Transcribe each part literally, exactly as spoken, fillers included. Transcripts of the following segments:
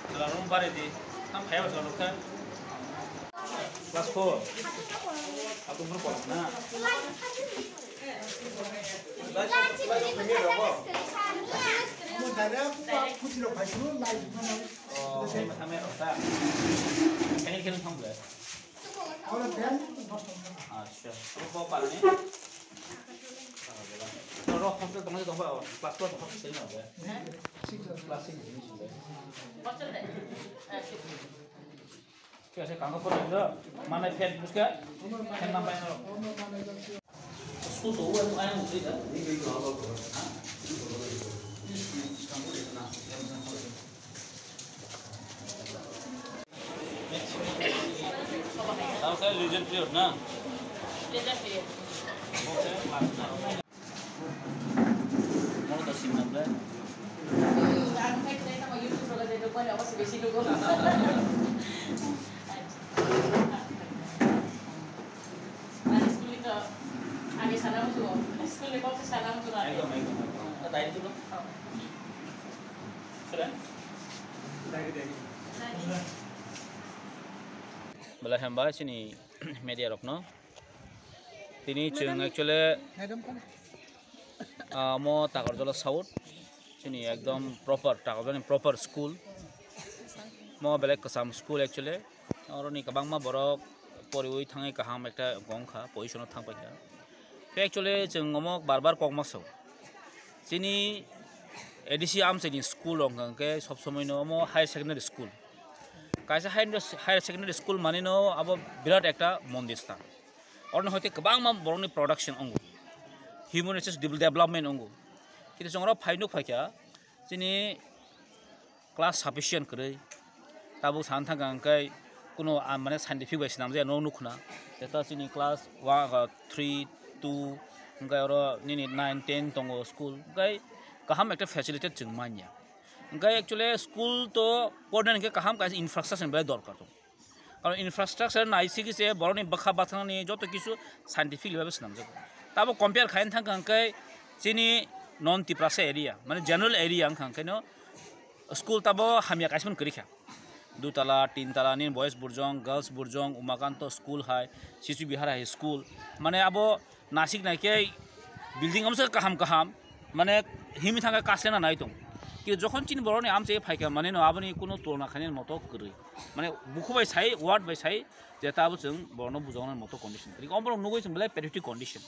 Chwla room bari di. Tam phaiya chwla rok khe. Class four. Atum bro pora na. Oh, hai ma thame rok ta. Kani khe thang ble. Acha, bro pora ni. Rok hostel tong tong ba, class four hostel ni ba. Class six ni sing. Hostel de. Khe se kangkha phone do, manai phet buska, phen nambai no. School to uai uai mo sida. Tao sa leisure period na. Mono to sim number. Hmm, ang khai khai tamo YouTube rogo de dogo le obo se besi dogo. Ani school ni to age sana mutu, school ni kok sana mutu na. Ekdom, ekdom, ekdom. Ta dai tu lo. Sure. Belai hambai chini media rokno. Tini chwng actually, ah, mo Takarjala South, chini ekdom proper, Takarjala ni proper school. Mo belai kwcham school actually. Oroni kwbangma borok poriwi thangwi kaham ekta wngkha, position o thang paikha. Khe actually chwng omo bar bar kokma sao. Chini A D C amchaini school rok hwnkha khe sob somoi no omo higher secondary school. Kaisa higher, higher secondary school mani no abo birat ekta mondir sthan. Oroni hoite kwbangma borokni production wngo, human resource devel-, development wngo. Kintu chwng oro phai nuk phaikha chini class sufficient kwrwi. Tabuk san thangkha hwnkhe kuno, ah, mane scientific bai swnamjaya no nukhna. Jeta chini class one, ah, three, two, hwnkhe oro nini nine, ten tongo school. Hwnkhe kaham ekta facility chwng manya. Hwnkhe actually school to pornani hwnkhe kaham kaisa infrastructure ni belai dorkar tongo. Karon infrastructure nai sigi se borokni bwkha bathangni joto kisu scientifically bai swnamjago. Tabo compare khaina thangkha hwnkhe chini non Tiprasa area, mane general area wngkha hwnkhe no school tabo hamya kaisa phano kwrwi kha. Dutala, tintala ni boys burjong, girls burjong, Umakanto school hai, Shishu Vihar hai school. Mane abo nasik naikhe building amsa kaham kaham, mane himwi thangkhe kaslena nai tong. Ki jokhon chini borokni amchai phaikha, mane no aboni kuno tulona khainani moto kwrwi. Mane bukhu bai sai, word bai sai, jeta abo chwng borokno bujaknani moto condition kwrwi. Omo borok nugwi chwng belai pathetic condition.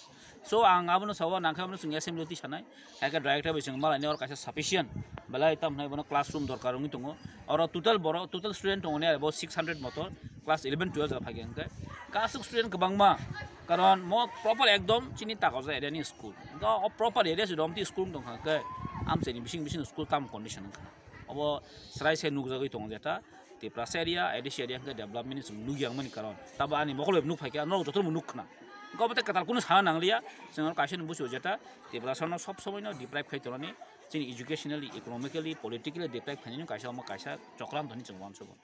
So ang abono sao, nangkhe abono chwng assembly twi sanai. Hai khe director bai chwng malaini oro kaisa sufficient belai tamo hwnai bono classroom dorkar wngwi tongo. Oro total borok, total student tongo ne bo six hundred moto, class eleven twelve jora phaikha hwnkhe. Kasuk student kwbangma, karon mo proper ekdom chini Takarjala area ni school. Hwnkhe o proper area se romti school wng tongkha hwnkhe amchaini bising bising school tamo condition wngkha. Obo srai se nukjagwi tongo jeta Tiprasa area, A D C area hwnkhe development ni chwng nukya wngmani karon. Tabo ani mokol bai nuk phaikha, norok jotono nuk khna. Hwnkhe obo tei kwtal kunu sana nangliya, chwng oro kaisa ni buchio jeta Tiprasa no sob somoi no deprive khai tonani, chini educationally, economically, politically deprive khainani kaisa omo kaisa chokranto hinwi chwng uansugo.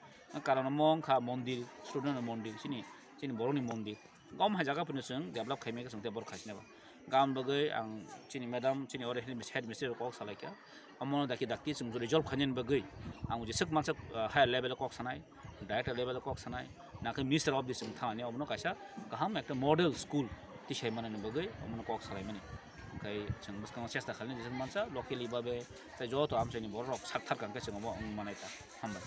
Karon omo wngkha mondir, student mondir, chini chini borokni mondir. Gom hai jaga phano chwng develop khaimai khe chwng tei borok khaisinai bo. Gam bagwi ang chini madam, chini oro head mistress rok kok salaikha. Omono dakti dakti chwng resolve khainani bagwi ang jeswk mansa, ah, higher level o kok sanai, director level o kok sanai, nakhe minister of this wng thangani omono kaisa kaham ekta model school tisai manani bagwi omono kok salaimani. Okai chwng bwskango chesta khainani jeswk mansa locally babe tei joto amchaini borok rok sak thar kangkhe chwng omo wng manai ta. Hambai.